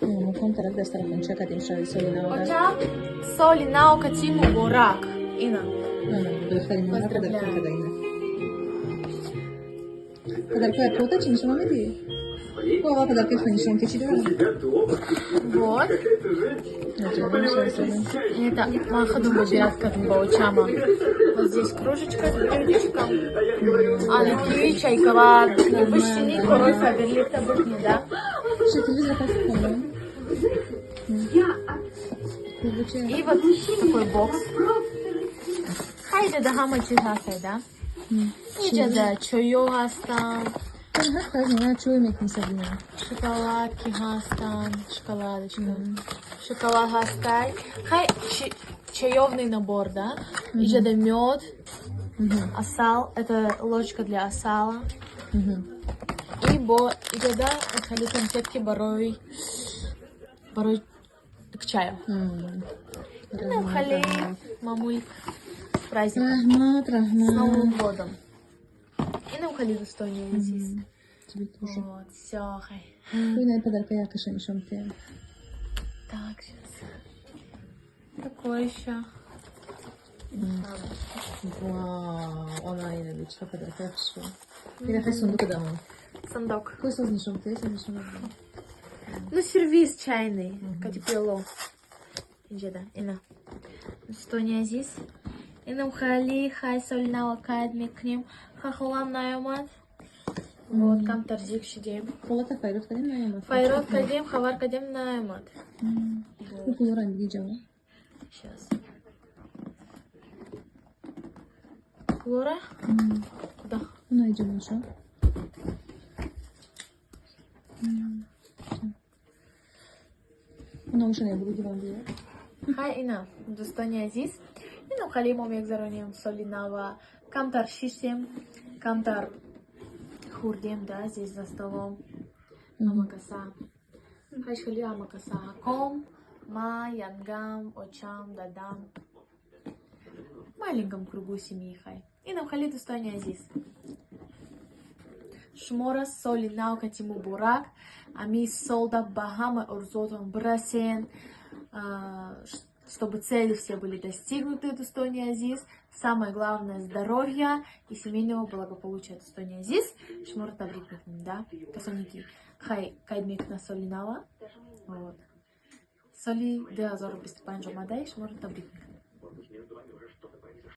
Муком тарак дастархонча кардем шави соли нав. Оча, соли нав кати муборак. Ина. Духтари мана подарка када ина. Подарка круто, чи нишон медиҳӣ? Ова подарка хо нишон ки чӣ дорам? Вот. Это ман худум выбирать кардем ба очама. Вот здесь кружечка с блюдечком. Ани чайкова, бишини корой Фаберликта бикни, да? Что, телевизор поставила? И вот такой бокс. Хайда да ҳама чиз ҳастай, да? Иҷа да чойё ҳастанд. Чой мекунӣ, Сабина? Шоколадки ҳастанд, шоколадочка. Шоколад ҳастай. Хай чаёвный набор, да? Иҷа да мёд, асал, это ложка для асала. И бо иҷа да хеле конфетки барои к чаю. Ну, хеле мамуль праздник. Раҳмат, С раҳмат. Новым годом. Инам хеле дӯстони азиз. Тебе тоже. Вот, всё, хай. Ина подарка якаша нишон тия. Так, сейчас. Такое еще. Вау, она ина бичка подарка хушро. Ина хай сундук дамон. Сандок. Кой соз нишон тия, соз нишон. Ну, сервиз чайный. Кати пиало. Инҷа ина. Дӯстони азиз. Инам хали хай соли нава кайд мекунем. Хахолам наёмад. Вот, камтар зик шидем. Холата файрод кардем, наёмад. Файрод кардем, хабар кардем, наёмад. Кулорам биги ҷаво. Сейчас. Кулора? Куда? Уна иҷа бошо. Уна ушана буги диван бия. Хай ина, дӯстони азиз. Инам хали мо мегзаронем соли нава. Камтар шиштем, камтар хӯрдем, да, здесь за столом. Ҳама каса. Хай хали ҳама каса. Ком, ма, янгам, очам, дадам. В маленьком кругу семьи хай. Инам хали, дӯстони азиз. Шуморо соли нав кати муборак. Ами солда ба ҳама орзуотон бирасен. Чтобы цели все были достигнуты, дӯстони азиз. Самое главное — здоровья и семейного благополучия, дӯстони азиз. Шуморо табрик мекунем, да? Касоне ки хай кайд мекунад соли нава. Вот. Соли 2025 омадай, шуморо табрик мекунем.